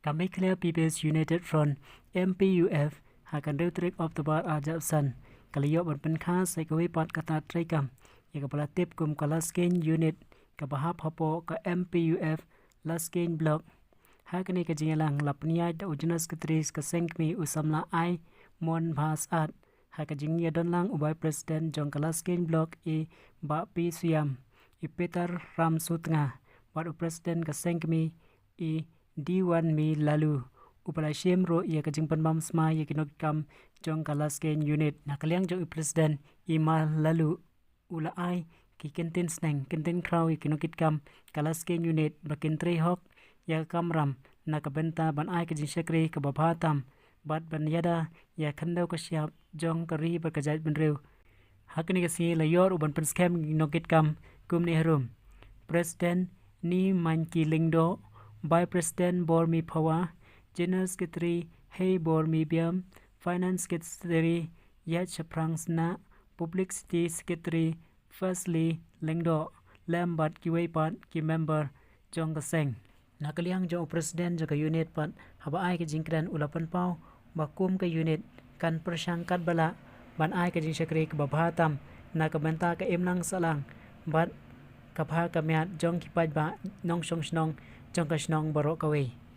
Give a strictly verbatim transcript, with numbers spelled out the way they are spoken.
Ka Meghalaya People's United Front, M P U F, ha ka hynriew tarik October ar hajar arphew san, ka la ïoh ban pynkhas ïa kawei pat ka tat treikam ïa kaba la tip kum ka Laskeiñ Unit, kaba hap hapoh ka M P U F Laskeiñ Block. Ha kane ka jingïalang la pynïaid da u General Secretary ka seng kmie, u samla Aimon Bhasaid. Ha ka jingïadon lang u Vice President jong ka Laskeiñ Block, i Bah P Suiam, i Peter Ramsutnga, bad u President ka seng kmie, i Diwanmi Laloo, uba la shim ruh ïa ka jingpynbam smai ïa ki nongkitkam jong ka Laskeiñ Unit. Na ka liang jong i President, i Ma Laloo, u la ai ki kyntien sneng, kyntien khraw ïa ki nongkitkam ka Laskeiñ Unit ba kin trei hok ïa ka kamram na ka bynta ban ai ka jingshakri kaba bha tam bad ban ïada ïa ka khyndew ka shyiap jong ka ri bad ka jaitbynriew. Ha kane ka sngi la ïoh ruh ban pynskhem ïa ki nongkitkam kumne harum: President Nimainki Lyngdoh, Vice President Bormi Phawa, General Secretary Heibormi Biam, Finance Secretary Ïaid Shaphrang Synnah, Publicity Secretary Firstly Lyngdoh, lem bad kiwei pat ki member jong ka seng. Na ka liang jong u President jong ka Unit pat, haba ai ka jingkren, u la pynpaw ba kum ka Unit kan pyrshang katba lah ban ai ka jingshakri kaba bha tam na ka bynta ka imlang sahlang bad ka bha ka miat jong ki paidbah nongshong shnong jong ka shnong baroh kawei.